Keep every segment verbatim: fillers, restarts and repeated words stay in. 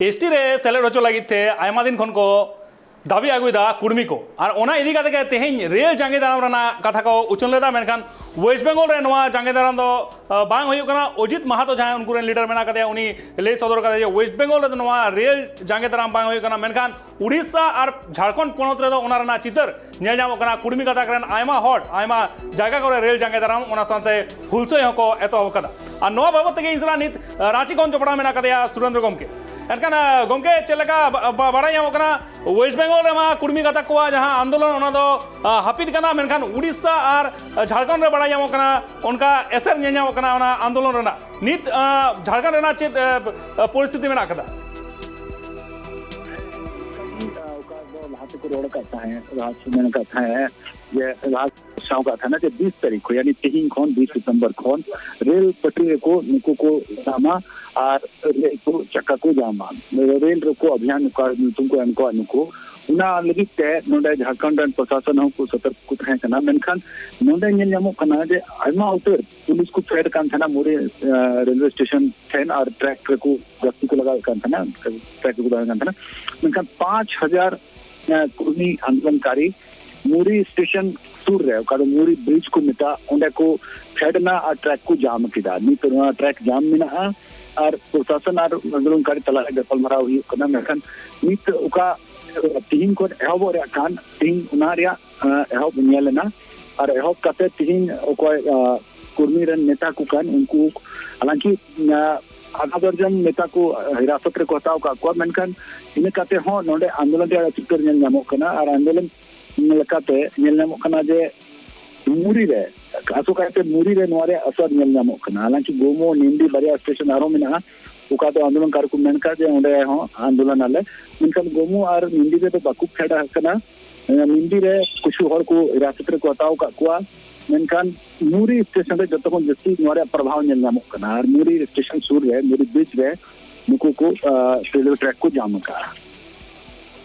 S T ᱨᱮ ᱥᱮᱞᱮᱫ ᱦᱚᱪᱚ ᱞᱟᱹᱜᱤᱫ ᱛᱮ ᱟᱭᱢᱟ ᱫᱤᱱ ᱠᱷᱚᱱ ᱠᱚ ᱫᱟᱹᱵᱤ ᱟᱹᱜᱩᱭᱮᱫᱟ ᱠᱩᱲᱢᱤ ᱠᱚ, ᱟᱨ ᱚᱱᱟ ᱤᱫᱤ ᱠᱟᱛᱮ ᱜᱮ ᱛᱮᱦᱮᱧ ᱨᱮᱞ ᱡᱟᱸᱜᱮ ᱫᱟᱨᱟᱢ ᱨᱮᱱᱟᱜ ᱠᱟᱛᱷᱟ ᱠᱚ ᱩᱪᱷᱟᱹᱱ ᱞᱮᱫᱟ᱾ ᱢᱮᱱᱠᱷᱟᱱ ᱳᱭᱮᱥᱴ ᱵᱮᱝᱜᱚᱞ ᱨᱮ ᱱᱚᱣᱟ ᱡᱟᱸᱜᱮ ᱫᱟᱨᱟᱢ ᱫᱚ ᱟ, ᱵᱟᱝ ᱦᱩᱭᱩᱜ ᱠᱟᱱᱟ᱾ ᱚᱡᱤᱛ ᱢᱟᱦᱟᱛᱚ, ᱡᱟᱦᱟᱸᱭ ᱩᱱᱠᱩ ᱨᱮᱱ ᱞᱤᱰᱟᱨ ᱢᱮᱱᱟᱜ ᱠᱟᱫᱮᱭᱟ, ᱩᱱᱤ ᱞᱟᱹᱭ ᱥᱚᱫᱚᱨ ᱠᱟᱫᱟᱭ ᱡᱮ ᱳᱭᱮᱥᱴ ᱵᱮᱝᱜᱚᱞ ᱨᱮᱫᱚ ᱱᱚᱣᱟ ᱨᱮᱞ ᱡᱟᱸᱜᱮ ᱫᱟᱨᱟᱢ ᱵᱟᱝ ᱦᱩᱭᱩᱜ ᱠᱟᱱᱟ, ᱢᱮᱱᱠᱷᱟᱱ ᱩᱲᱤᱥᱥᱟ ᱟᱨ ᱡᱷᱟᱲᱠᱷᱚᱸᱰ ᱯᱚᱱᱚᱛ ᱨᱮᱫᱚ ᱚᱱᱟ ᱨᱮᱱᱟᱜ ᱪᱤᱛᱟᱹᱨ ᱧᱮᱞ ᱧᱟᱢᱚᱜ ᱠᱟᱱᱟ᱾ ᱠᱩᱲᱢᱤ ᱜᱟᱛᱟᱠ ᱨᱮᱱ ᱟᱭᱢᱟ ᱦᱚᱲ ᱟᱭᱢᱟ ᱡᱟᱭᱜᱟ ᱠᱚᱨᱮ ᱨᱮᱞ ᱡᱟᱸᱜᱮ ᱫᱟᱨᱟᱢ, ᱚᱱᱟ ᱥᱟᱶᱛᱮ ᱦᱩᱞᱥᱟᱹᱭ ᱦᱚᱸᱠᱚ ᱮᱛᱚᱦᱚᱵ ᱟᱠᱟᱫᱟ᱾ ᱟᱨ ᱱᱚᱣᱟ ᱵᱟᱵᱚᱫ ᱛᱮᱜᱮ ᱤᱧ ᱥᱟᱞᱟᱜ ᱱᱤᱛ ᱟ, ᱨᱟᱸᱪᱤ ᱠᱷᱚᱱ ᱡᱚᱯᱲᱟᱣ ᱢᱮᱱᱟᱜ ᱠᱟᱫᱮᱭᱟ ᱥᱩᱨᱮᱱᱫᱨᱚ ᱜᱚᱢᱠᱮ᱾ ᱮᱱᱠᱷᱟᱱ ᱟ, ᱜᱚᱢᱠᱮ, ᱪᱮᱫ ᱞᱮᱠᱟ ᱵᱟ-, ᱵᱟ-, ᱵᱟᱲᱟᱭ ᱧᱟᱢᱚᱜ ᱠᱟᱱᱟ, ᱳᱭᱮᱥᱴ ᱵᱮᱝᱜᱚᱞ ᱨᱮᱢᱟ ᱠᱩᱲᱢᱤ ᱜᱟᱛᱟᱠ ᱠᱚᱣᱟᱜ ᱡᱟᱦᱟᱸ ᱟᱱᱫᱳᱞᱚᱱ, ᱚᱱᱟ ᱫᱚ ᱟ, ᱦᱟᱹᱯᱤᱫ ᱠᱟᱱᱟ, ᱢᱮᱱᱠᱷᱟᱱ ᱩᱲᱤᱥᱥᱟ ᱟᱨ ᱡᱷᱟᱲᱠᱷᱚᱸᱰ ᱨᱮ ᱵᱟᱲᱟᱭ ᱧᱟᱢᱚᱜ ᱠᱟᱱᱟ ᱚᱱᱠᱟ ᱮᱥᱮᱨ ᱧᱮᱞ ᱧᱟᱢᱚᱜ ᱠᱟᱱᱟ ᱚᱱᱟ ᱟᱱᱫᱳᱞᱚᱱ ᱨᱮᱱᱟᱜ᱾ ᱱᱤᱛ ᱟ, ᱡᱷᱟᱲᱠᱷᱚᱸᱰ ᱨᱮᱱᱟᱜ ᱪᱮᱫ ᱟ, ᱯᱚᱨᱤᱥᱛᱷᱤᱛᱤ ᱢᱮᱱᱟᱜ ᱠᱟᱫᱟ? ᱚᱠᱟ ᱫᱚ ᱞᱟᱦᱟ ᱛᱮᱠᱚ ᱨᱚᱲ ᱟᱠᱟᱫ ᱛᱟᱦᱮᱸᱫ, ᱞᱟᱦᱟ ᱛᱮᱠᱚ ᱢᱮᱱ ᱟᱠᱟᱫ ᱛᱟᱦᱮᱸᱫ ᱡᱮ ᱞᱟᱦᱟ ᱥᱟᱶ ᱠᱟᱜ ᱛᱟᱦᱮᱱᱟ ᱡᱮ ᱵᱤᱥ ᱛᱟᱹᱨᱤᱠᱷ ᱠᱷᱚᱱ, ᱭᱟᱱᱤ ᱛᱮᱦᱮᱧ ᱠᱷᱚᱱ, ᱵᱤᱥ ᱰᱤᱥᱮᱢᱵᱚᱨ ᱠᱷᱚᱱ ᱨᱮᱞ ᱯᱟᱹᱴᱨᱤ ᱨᱮᱠᱚ ᱱᱩᱠᱩ ᱠᱚ ᱧᱟᱢᱟ ᱟᱨ ᱨᱮᱞ ᱠᱚ ᱪᱟᱠᱟ ᱠᱚ ᱧᱟᱢᱟ᱾ ᱨᱮᱞ ᱨᱳᱠᱳ ᱚᱵᱷᱤᱭᱟᱱ ᱚᱠᱟ ᱧᱩᱛᱩᱢ ᱠᱚ ᱮᱢ ᱠᱟᱣᱟ ᱱᱩᱠᱩ, ᱚᱱᱟ ᱞᱟᱹᱜᱤᱫ ᱛᱮ ᱱᱚᱰᱮ ᱡᱷᱟᱲᱠᱷᱚᱸᱰ ᱨᱮᱱ ᱯᱨᱚᱥᱟᱥᱚᱱ ᱦᱚᱸᱠᱚ ᱥᱚᱛᱚᱨᱠ ᱠᱚ ᱛᱟᱦᱮᱸ ᱠᱟᱱᱟ᱾ ᱢᱮᱱᱠᱷᱟᱱ ᱱᱚᱰᱮ ᱧᱮᱞ ᱧᱟᱢᱚᱜ ᱠᱟᱱᱟ ᱡᱮ ᱟᱭᱢᱟ ᱩᱛᱟᱹᱨ ᱯᱩᱞᱤᱥ ᱠᱚ ᱯᱷᱮᱰ ᱠᱟᱱ ᱛᱟᱦᱮᱱᱟ ᱢᱩᱨᱤ, ᱟᱸ, ᱨᱮᱞᱣᱮ ᱥᱴᱮᱥᱚᱱ ᱴᱷᱮᱱ ᱟᱨ ᱴᱨᱟᱠ ᱨᱮᱠᱚ ᱡᱟᱹᱥᱛᱤ ᱠᱚ ᱞᱟᱜᱟᱣᱮᱫ ᱠᱟᱱ ᱛᱟᱦᱮᱱᱟ, ᱴᱨᱟᱠ ᱨᱮᱠᱚ ᱫᱚᱦᱚᱭᱮᱫ ᱠᱟᱱ ᱛᱟᱦᱮᱱᱟ᱾ ᱢᱮᱱᱠᱷᱟᱱ ᱯᱟᱸᱪ ᱦᱟᱡᱟᱨ, ᱟᱸ, ᱠᱩᱲᱢᱤ ᱟᱱᱫᱳᱞᱚᱱᱠᱟᱨᱤ ᱢᱩᱨᱤ ᱥᱴᱮᱥᱚᱱ ᱥᱩᱨ ᱨᱮ, ᱚᱠᱟ ᱫᱚ ᱢᱩᱨᱤ ᱵᱨᱤᱡᱽ ᱠᱚ ᱢᱮᱛᱟᱜᱼᱟ, ᱚᱸᱰᱮ ᱠᱚ ᱯᱷᱮᱰ ᱮᱱᱟ ᱟᱨ ᱴᱨᱟᱠ ᱠᱚ ᱡᱟᱢ ᱠᱮᱫᱟ᱾ ᱱᱤᱛ ᱱᱚᱣᱟ ᱴᱨᱟᱠ ᱡᱟᱢ ᱢᱮᱱᱟᱜᱼᱟ ᱟᱨ ᱯᱨᱚᱥᱟᱥᱚᱱ ᱟᱨ ᱟᱱᱫᱳᱞᱚᱱᱠᱟᱨᱤ ᱛᱟᱞᱟᱨᱮ ᱜᱟᱯᱟᱞᱢᱟᱨᱟᱣ ᱦᱩᱭᱩᱜ ᱠᱟᱱᱟ᱾ ᱢᱮᱱᱠᱷᱟᱱ ᱱᱤᱛ ᱚᱠᱟ ᱛᱤᱦᱤᱧ ᱠᱷᱚᱱ ᱮᱦᱚᱵᱚᱜ ᱨᱮᱭᱟᱜ ᱠᱟᱱ, ᱛᱤᱦᱤᱧ ᱚᱱᱟ ᱨᱮᱭᱟᱜ, ᱟᱸ, ᱮᱦᱚᱵ ᱧᱮᱞ ᱮᱱᱟ ᱟᱨ ᱮᱦᱚᱵ ᱠᱟᱛᱮ ᱛᱤᱦᱤᱧ ᱚᱠᱚᱭ, ᱟᱸ, ᱠᱚᱨᱢᱤ ᱨᱮᱱ ᱱᱮᱛᱟ ᱠᱚ ᱠᱟᱱ ᱩᱱᱠᱩ, ᱦᱟᱞᱟᱝᱠᱤ, ᱟᱸ, ᱟᱫᱷᱟ ᱫᱚᱨᱡᱚᱱ ᱱᱮᱛᱟ ᱠᱚ ᱦᱤᱨᱟᱥᱚᱛ ᱨᱮᱠᱚ ᱦᱟᱛᱟᱣ ᱟᱠᱟᱫ ᱠᱚᱣᱟ, ᱢᱮᱱᱠᱷᱟᱱ ᱤᱱᱟᱹ ᱠᱟᱛᱮ ᱦᱚᱸ ᱱᱚᱰᱮ ᱟᱱᱫᱳᱞᱚᱱ ᱨᱮᱭᱟᱜ ᱪᱤᱛᱟᱹᱨ ᱧᱮᱞ ᱧᱟᱢᱚᱜ ᱠᱟᱱᱟ᱾ ᱟᱨ ᱟᱱᱫᱳᱞᱚᱱ ᱞᱮᱠᱟᱛᱮ ᱧᱮᱞ ᱧᱟᱢᱚᱜ ᱠᱟᱱᱟ ᱡᱮ ᱢᱩᱨᱤ ᱨᱮ, ᱟᱥᱚᱠᱟᱭᱛᱮ ᱢᱩᱨᱤ ᱨᱮ ᱱᱚᱣᱟ ᱨᱮᱭᱟᱜ ᱟᱥᱟᱨ ᱧᱮᱞ ᱧᱟᱢᱚᱜ ᱠᱟᱱᱟ᱾ ᱦᱟᱞᱟᱝᱠᱤ ᱜᱳᱢᱳ, ᱱᱤᱱᱰᱤ ᱵᱟᱨᱭᱟ ᱥᱴᱮᱥᱚᱱ ᱟᱨᱦᱚᱸ ᱢᱮᱱᱟᱜᱼᱟ, ᱚᱠᱟ ᱫᱚ ᱟᱱᱫᱳᱞᱚᱱᱠᱟᱨᱤ ᱠᱚ ᱢᱮᱱ ᱠᱟᱜ ᱡᱮ ᱚᱸᱰᱮ ᱦᱚᱸ ᱟᱱᱫᱳᱞᱚᱱ ᱟᱞᱮ, ᱢᱮᱱᱠᱷᱟᱱ ᱜᱳᱢᱳ ᱟᱨ ᱱᱤᱱᱰᱤ ᱨᱮᱫᱚ ᱵᱟᱠᱚ ᱯᱷᱮᱰ ᱟᱠᱟᱱᱟ᱾ ᱮᱸ, ᱱᱤᱱᱰᱤ ᱨᱮ ᱠᱤᱪᱷᱩ ᱦᱚᱲ ᱠᱚ ᱦᱤᱨᱟᱥᱚᱛ ᱨᱮᱠᱚ ᱦᱟᱛᱟᱣ ᱟᱠᱟᱫ ᱠᱚᱣᱟ, ᱢᱮᱱᱠᱷᱟᱱ ᱢᱩᱨᱤ ᱥᱴᱮᱥᱚᱱ ᱨᱮ ᱡᱚᱛᱚ ᱠᱷᱚᱱ ᱡᱟᱹᱥᱛᱤ ᱱᱚᱣᱟ ᱨᱮᱭᱟᱜ ᱯᱨᱚᱵᱷᱟᱣ ᱧᱮᱞ ᱧᱟᱢᱚᱜ ᱠᱟᱱᱟ᱾ ᱟᱨ ᱢᱩᱨᱤ ᱥᱴᱮᱥᱚᱱ ᱥᱩᱨ ᱨᱮ, ᱢᱩᱨᱤ ᱵᱨᱤᱡᱽ ᱨᱮ ᱱᱩᱠᱩ ᱠᱚ, ᱟᱸ, ᱨᱮᱞᱣᱮ ᱴᱨᱮᱠ ᱠᱚ ᱡᱟᱢ ᱟᱠᱟᱫᱼᱟ᱾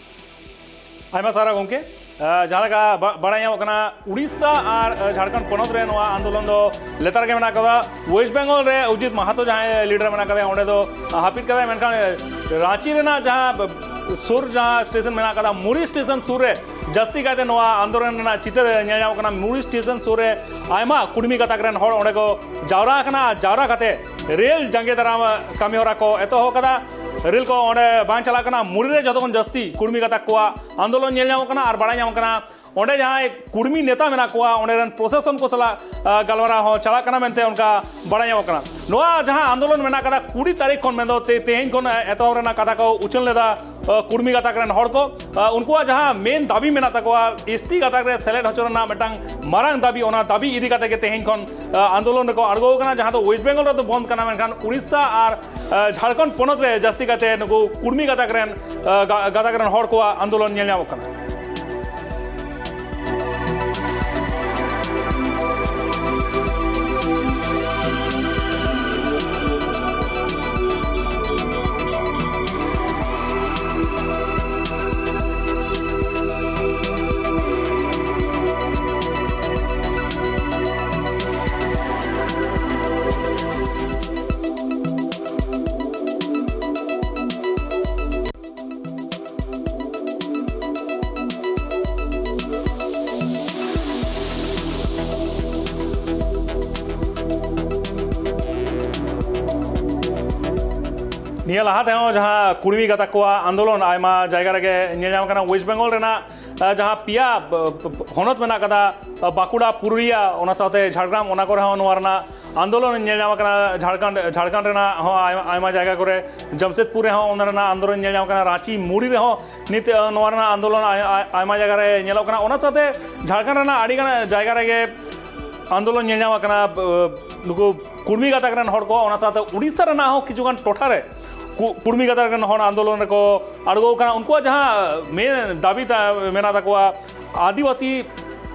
ᱟᱭᱢᱟ ᱥᱟᱨᱦᱟᱣ ᱜᱚᱢᱠᱮ᱾ ᱟᱸ, ᱡᱟᱦᱟᱸ ᱞᱮᱠᱟ ᱵᱟ-, ᱵᱟᱲᱟᱭ ᱧᱟᱢᱚᱜ ᱠᱟᱱᱟ, ᱩᱲᱤᱥᱥᱟ ᱟᱨ, ᱟᱸ, ᱡᱷᱟᱲᱠᱷᱚᱸᱰ ᱯᱚᱱᱚᱛ ᱨᱮ ᱱᱚᱣᱟ ᱟᱱᱫᱳᱞᱚᱱ ᱫᱚ ᱞᱮᱛᱟᱲ ᱜᱮ ᱢᱮᱱᱟᱜ ᱟᱠᱟᱫᱟ᱾ ᱳᱭᱮᱥᱴ ᱵᱮᱝᱜᱚᱞ ᱨᱮ ᱚᱡᱤᱛ ᱢᱟᱦᱟᱛᱚ, ᱡᱟᱦᱟᱸᱭ ᱞᱤᱰᱟᱨ ᱢᱮᱱᱟᱜ ᱟᱠᱟᱫᱮᱭᱟ, ᱚᱸᱰᱮ ᱫᱚ, ᱟᱸ, ᱦᱟᱹᱯᱤᱫ ᱠᱟᱫᱟᱭ, ᱢᱮᱱᱠᱷᱟᱱ, ᱟᱸ, ᱨᱟᱸᱪᱤ ᱨᱮᱱᱟᱜ ᱡᱟᱦᱟᱸ ᱥᱩᱨ, ᱡᱟᱦᱟᱸ ᱥᱴᱮᱥᱚᱱ ᱢᱮᱱᱟᱜ ᱠᱟᱫᱟ, ᱢᱩᱨᱤ ᱥᱴᱮᱥᱚᱱ ᱥᱩᱨ ᱨᱮ ᱡᱟᱹᱥᱛᱤ ᱠᱟᱭᱛᱮ ᱱᱚᱣᱟ ᱟᱱᱫᱳᱞᱚᱱ ᱨᱮᱱᱟᱜ ᱪᱤᱛᱟᱹᱨ ᱧᱮᱞ ᱧᱟᱢᱚᱜ ᱠᱟᱱᱟ᱾ ᱢᱩᱨᱤ ᱥᱴᱮᱥᱚᱱ ᱥᱩᱨ ᱨᱮ ᱟᱭᱢᱟ ᱠᱩᱲᱢᱤ ᱜᱟᱛᱟᱠ ᱨᱮᱱ ᱦᱚᱲ ᱚᱸᱰᱮ ᱠᱚ ᱡᱟᱣᱨᱟ ᱟᱠᱟᱱᱟ᱾ ᱟᱨ ᱡᱟᱣᱨᱟ ᱠᱟᱛᱮ ᱨᱮᱞ ᱡᱟᱸᱜᱮ ᱫᱟᱨᱟᱢ ᱠᱟᱹᱢᱤ ᱦᱚᱨᱟ ᱠᱚ ᱮᱛᱚᱦᱚᱵ ᱠᱟᱫᱟ᱾ ᱨᱮᱞ ᱠᱚ ᱚᱸᱰᱮ ᱵᱟᱝ ᱪᱟᱞᱟᱜ ᱠᱟᱱᱟ᱾ ᱢᱩᱨᱤ ᱨᱮ ᱡᱷᱚᱛᱚ ᱠᱷᱚᱱ ᱡᱟᱹᱥᱛᱤ ᱠᱩᱲᱢᱤ ᱜᱟᱛᱟᱠ ᱠᱚᱣᱟᱜ ᱟᱱᱫᱳᱞᱚᱱ ᱧᱮᱞ ᱧᱟᱢᱚᱜ ᱠᱟᱱᱟ᱾ ᱟᱨ ᱵᱟᱲᱟᱭ ᱧᱟᱢᱚᱜ ᱠᱟᱱᱟ, ᱚᱸᱰᱮ ᱡᱟᱦᱟᱸᱭ ᱠᱩᱲᱢᱤ ᱱᱮᱛᱟ ᱢᱮᱱᱟᱜ ᱠᱚᱣᱟ, ᱚᱸᱰᱮ ᱨᱮᱱ ᱯᱨᱚᱥᱟᱥᱚᱱ ᱠᱚ ᱥᱟᱞᱟᱜ, ᱟ, ᱜᱟᱞᱢᱟᱨᱟᱣ ᱦᱚᱸ ᱪᱟᱞᱟᱜ ᱠᱟᱱᱟ ᱢᱮᱱᱛᱮ ᱚᱱᱠᱟ ᱵᱟᱲᱟᱭ ᱧᱟᱢᱚᱜ ᱠᱟᱱᱟ᱾ ᱱᱚᱣᱟ ᱡᱟᱦᱟᱸ ᱟᱱᱫᱳᱞᱚᱱ ᱢᱮᱱᱟᱜ ᱠᱟᱫᱟ, ᱠᱩᱲᱤ ᱛᱟᱹᱨᱤᱠᱷ ᱠᱷᱚᱱ, ᱢᱮᱱᱫᱚ ᱛᱮ-, ᱛᱮᱦᱮᱧ ᱠᱷᱚᱱ, ᱮ, ᱮᱛᱚᱦᱚᱵ ᱨᱮᱱᱟᱜ ᱠᱟᱛᱷᱟ ᱠᱚ ᱩᱪᱷᱟᱹᱱ ᱞᱮᱫᱟ, ᱟ, ᱠᱩᱲᱢᱤ ᱜᱟᱛᱟᱠ ᱨᱮᱱ ᱦᱚᱲ ᱠᱚ᱾ ᱟ, ᱩᱱᱠᱩᱣᱟᱜ ᱡᱟᱦᱟᱸ ᱢᱮᱱ ᱫᱟᱹᱵᱤ ᱢᱮᱱᱟᱜ ᱛᱟᱠᱚᱣᱟ, ᱮᱥ ᱴᱤ ᱜᱟᱛᱟᱠ ᱨᱮ ᱥᱮᱞᱮᱫ ᱦᱚᱪᱚ ᱨᱮᱱᱟᱜ ᱢᱤᱫᱴᱟᱝ ᱢᱟᱨᱟᱝ ᱫᱟᱹᱵᱤ, ᱚᱱᱟ ᱫᱟᱹᱵᱤ ᱤᱫᱤ ᱠᱟᱛᱮ ᱜᱮ ᱛᱮᱦᱮᱧ ᱠᱷᱚᱱ, ᱟ, ᱟᱱᱫᱳᱞᱚᱱ ᱨᱮᱠᱚ ᱟᱬᱜᱚ ᱟᱠᱟᱱᱟ, ᱡᱟᱦᱟᱸ ᱫᱚ ᱳᱭᱮᱥᱴ ᱵᱮᱝᱜᱚᱞ ᱨᱮᱫᱚ ᱵᱚᱱᱫ ᱠᱟᱱᱟ, ᱢᱮᱱᱠᱷᱟᱱ ᱩᱲᱤᱥᱥᱟ ᱟᱨ ᱟ, ᱡᱷᱟᱲᱠᱷᱚᱸᱰ ᱯᱚᱱᱚᱛ ᱨᱮ ᱡᱟᱹᱥᱛᱤ ᱠᱟᱭᱛᱮ ᱱᱩᱠᱩ ᱠᱩᱲᱢᱤ ᱜᱟᱛᱟᱠ ᱨᱮᱱ, ᱟ, ᱜᱟ-, ᱜᱟᱛᱟᱠ ᱨᱮᱱ ᱦᱚᱲ ᱠᱚᱣᱟᱜ ᱟᱱᱫᱳᱞᱚᱱ ᱧᱮᱞ ᱧᱟᱢᱚᱜ ᱠᱟᱱᱟ᱾ ᱱᱤᱭᱟᱹ ᱞᱟᱦᱟ ᱛᱮᱦᱚᱸ ᱡᱟᱦᱟᱸ ᱠᱩᱲᱢᱤ ᱜᱟᱛᱟᱠ ᱠᱚᱣᱟᱜ ᱟᱱᱫᱳᱞᱚᱱ ᱟᱭᱢᱟ ᱡᱟᱭᱜᱟ ᱨᱮᱜᱮ ᱧᱮᱞ ᱧᱟᱢ ᱠᱟᱱᱟ᱾ ᱳᱭᱮᱥᱴ ᱵᱮᱝᱜᱚᱞ ᱨᱮᱱᱟᱜ, ᱟ, ᱡᱟᱦᱟᱸ ᱯᱮᱭᱟ, ᱵ-, ᱵ-, ᱦᱚᱱᱚᱛ ᱢᱮᱱᱟᱜ ᱠᱟᱫᱟ, ᱟ, ᱵᱟᱸᱠᱩᱲᱟ, ᱯᱩᱨᱩᱞᱤᱭᱟ, ᱚᱱᱟ ᱥᱟᱶᱛᱮ ᱡᱷᱟᱲᱜᱨᱟᱢ, ᱚᱱᱟ ᱠᱚᱨᱮ ᱦᱚᱸ ᱱᱚᱣᱟ ᱨᱮᱱᱟᱜ ᱟᱱᱫᱳᱞᱚᱱ ᱧᱮᱞ ᱧᱟᱢ ᱠᱟᱱᱟ᱾ ᱡᱷᱟᱲᱠᱷᱚᱸᱰ, ᱡᱷᱟᱲᱠᱷᱚᱸᱰ ᱨᱮᱱᱟᱜ ᱦᱚᱸ ᱟᱭᱢᱟ, ᱟᱭᱢᱟ ᱡᱟᱭᱜᱟ ᱠᱚᱨᱮ, ᱡᱟᱢᱥᱮᱫᱽᱯᱩᱨ ᱨᱮᱦᱚᱸ ᱚᱱᱟ ᱨᱮᱱᱟᱜ ᱟᱱᱫᱳᱞᱚᱱ ᱧᱮᱞ ᱧᱟᱢ ᱠᱟᱱᱟ᱾ ᱨᱟᱸᱪᱤ, ᱢᱩᱨᱤ ᱨᱮᱦᱚᱸ ᱱᱤᱛ, ᱟ, ᱱᱚᱣᱟ ᱨᱮᱱᱟᱜ ᱟᱱᱫᱳᱞᱚᱱ ᱟᱭ-, ᱟᱭ-, ᱟᱭᱢᱟ ᱡᱟᱭᱜᱟ ᱨᱮ ᱧᱮᱞᱚᱜ ᱠᱟᱱᱟ᱾ ᱚᱱᱟ ᱥᱟᱶᱛᱮ ᱡᱷᱟᱲᱠᱷᱚᱸᱰ ᱨᱮᱱᱟᱜ ᱟᱹᱰᱤ ᱜᱟᱱ ᱡᱟᱭᱜᱟ ᱨᱮᱜᱮ ᱟᱱᱫᱳᱞᱚᱱ ᱧᱮᱞ ᱧᱟᱢ ᱟᱠᱟᱱᱟ, ᱵ-, ᱱᱩᱠᱩ ᱠᱩᱲᱢᱤ ᱜᱟᱛᱟᱠ ᱨᱮᱱ ᱦᱚᱲ ᱠᱚ᱾ ᱚᱱᱟ ᱥᱟᱶᱛᱮ ᱩᱲᱤᱥᱥᱟ ᱨᱮᱱᱟᱜ ᱦᱚᱸ ᱠᱤᱪᱷᱩ ᱜᱟᱱ ᱴᱚᱴᱷᱟ ᱨᱮ ᱠᱩ-, ᱠᱩᱲᱢᱤ ᱜᱟᱛᱟᱠ ᱨᱮᱱ ᱦᱚᱲ ᱟᱱᱫᱳᱞᱚᱱ ᱨᱮᱠᱚ ᱟᱬᱜᱚ ᱟᱠᱟᱱᱟ᱾ ᱩᱱᱠᱩᱣᱟᱜ ᱡᱟᱦᱟᱸ ᱢᱮᱱ ᱫᱟᱹᱵᱤ ᱛᱟ-, ᱢᱮᱱᱟᱜ ᱛᱟᱠᱚᱣᱟ, ᱟᱹᱫᱤᱵᱟᱹᱥᱤ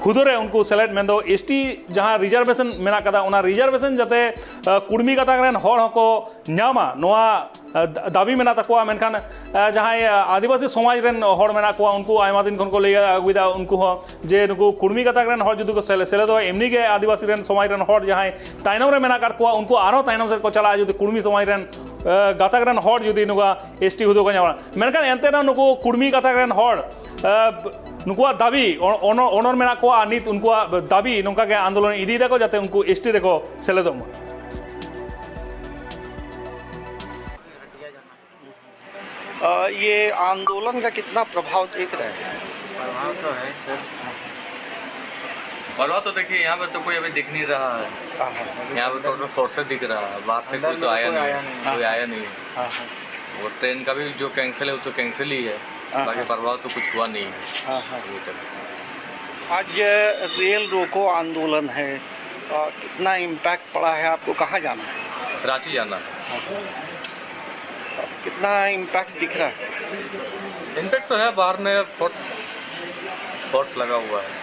ᱦᱩᱫᱟᱹ ᱨᱮ ᱩᱱᱠᱩ ᱥᱮᱞᱮᱫ, ᱢᱮᱱᱫᱚ ᱮᱥ ᱴᱤ ᱡᱟᱦᱟᱸ ᱨᱤᱡᱟᱨᱵᱷᱮᱥᱚᱱ ᱢᱮᱱᱟᱜ ᱠᱟᱫᱟ, ᱚᱱᱟ ᱨᱤᱡᱟᱨᱵᱷᱮᱥᱚᱱ ᱡᱟᱛᱮ, ᱟ, ᱠᱩᱲᱢᱤ ᱜᱟᱛᱟᱠ ᱨᱮᱱ ᱦᱚᱲ ᱦᱚᱸᱠᱚ ᱧᱟᱢᱟ, ᱱᱚᱣᱟ ᱫᱟᱹᱵᱤ ᱢᱮᱱᱟᱜ ᱛᱟᱠᱚᱣᱟ᱾ ᱢᱮᱱᱠᱷᱟᱱ ᱡᱟᱦᱟᱸᱭ ᱟᱹᱫᱤᱵᱟᱹᱥᱤ ᱥᱚᱢᱟᱡᱽ ᱨᱮᱱ ᱦᱚᱲ ᱢᱮᱱᱟᱜ ᱠᱚᱣᱟ, ᱩᱱᱠᱩ ᱟᱭᱢᱟ ᱫᱤᱱ ᱠᱷᱚᱱ ᱠᱚ ᱞᱟᱹᱭ ᱟᱹᱜᱩᱭᱮᱫᱟ, ᱩᱱᱠᱩ ᱦᱚᱸ ᱡᱮ ᱱᱩᱠᱩ ᱠᱩᱲᱢᱤ ᱜᱟᱛᱟᱠ ᱨᱮᱱ ᱦᱚᱲ ᱡᱩᱫᱤ ᱠᱚ ᱥᱮᱞᱮ- ᱥᱮᱞᱮᱫᱚᱜᱼᱟ, ᱮᱢᱱᱤ ᱜᱮ ᱟᱹᱫᱤᱵᱟᱹᱥᱤ ᱨᱮᱱ ᱥᱚᱢᱟᱡᱽ ᱨᱮᱱ ᱦᱚᱲ ᱡᱟᱦᱟᱸᱭ ᱛᱟᱭᱱᱚᱢ ᱨᱮ ᱢᱮᱱᱟᱜ ᱟᱠᱟᱫ ᱠᱚᱣᱟ, ᱩᱱᱠᱩ ᱟᱨᱦᱚᱸ ᱛᱟᱭᱱᱚᱢ ᱥᱮᱫ ᱠᱚ ᱪᱟᱞᱟᱜᱼᱟ ᱡᱩᱫᱤ ᱠᱩᱲᱢᱤ ᱥᱚᱢᱟᱡᱽ ᱨᱮᱱ ᱜᱟᱛᱟᱠ ᱨᱮᱱ ᱦᱚᱲ ᱡᱩᱫᱤ ᱱᱚᱝᱠᱟ ᱮᱥ ᱴᱤ ᱦᱩᱫᱟᱹ ᱠᱚ ᱧᱟᱢᱟ᱾ ᱢᱮᱱᱠᱷᱟᱱ ᱮᱱᱛᱮ ᱨᱮᱦᱚᱸ ᱱᱩᱠᱩ ᱠᱩᱲᱢᱤ ᱜᱟᱛᱟᱠ ᱨᱮᱱ ᱦᱚᱲ ᱱᱩᱠᱩᱣᱟᱜ ᱫᱟᱹᱵᱤ ᱚᱱᱚᱨ ᱢᱮᱱᱟᱜ ᱠᱚᱣᱟ᱾ ᱟᱨ ᱱᱤᱛ ᱩᱱᱠᱩᱣᱟᱜ ᱫᱟᱹᱵᱤ ᱱᱚᱝᱠᱟ ᱜᱮ ᱟᱱᱫᱳᱞᱚᱱ ᱤᱫᱤᱭᱮᱫᱟ ᱠᱚ, ᱡᱟᱛᱮ ᱩᱱᱠᱩ ᱮᱥ ᱴᱤ ᱨᱮᱠᱚ ᱥᱮᱞᱮᱫᱚᱜ ᱢᱟ᱾ ये आंदोलन का कितना प्रभाव देख रहे हैं? प्रभाव तो है सर। प्रभाव तो देखिए, यहाँ पे तो कोई अभी दिख नहीं रहा है। हाँ, हाँ। यहाँ पे टोटल फोर्सेज दिख रहा है, बाहर से कोई तो आया नहीं है। कोई आया नहीं है। हाँ, हाँ। वो ट्रेन का भी जो कैंसिल है, वो तो कैंसिल ही है। हाँ, बाकी हाँ। प्रभाव तो कुछ हुआ नहीं है। हाँ, हाँ। अभी तक। आज रेल रोको आंदोलन है, कितना इम्पैक्ट पड़ा है आपको? कहाँ जाना है? रांची जाना है। कितना इम्पैक्ट दिख रहा है? इम्पैक्ट तो है, बाहर में फोर्स फोर्स लगा हुआ है।